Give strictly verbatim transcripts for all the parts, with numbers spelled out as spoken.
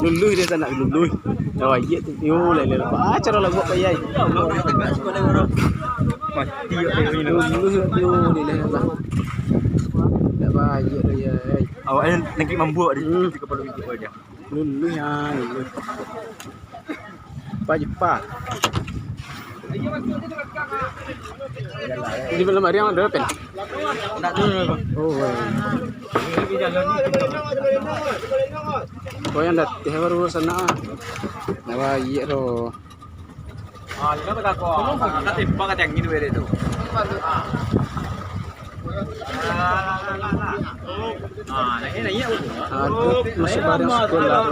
Luluih dia tak nak luluih. Dah wajib tu. Yo, lele. Ah, cara lagu apa, yai? Mati yo, luluih yo, lele lah. Tak wajib tu, yai. Awak ni nanti mambuak di Hmm. kepala ibu aja. Luluih, ah, luluih. Apa je, pa? Di dalam hari yang ada, Pen? Oh, wah. Oh, yang dah teh baru sana. Nah, baik tu. Ah, kita tak kau. Kita tembak kat yang ini, tu. Aduh, masuk barang sekolah.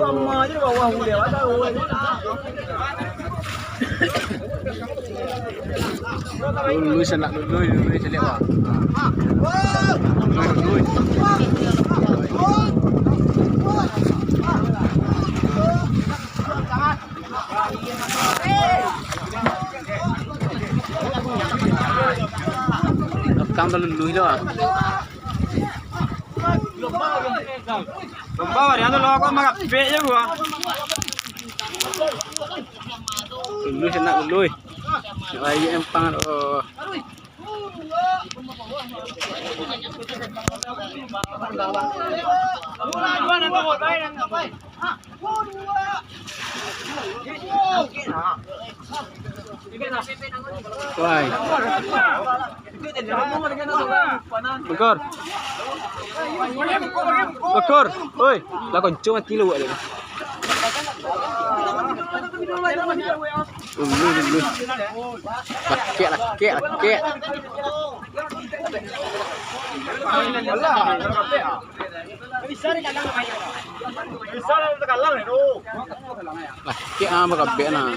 Luluih, anak luluih, luluih caliak, Bang. Luluih, luluih. Belakang tu luluih tu, ah. Lomba, dia tu lo, kau makan pek je gua. Luluih, anak luluih. Nak baik empang tu. Wai. Bekor. Bekor. Oi, lah konco mati lu buat dia. Dulu, dulu. Lakek, lakek, lakek. Lakek ah, bakabek nah.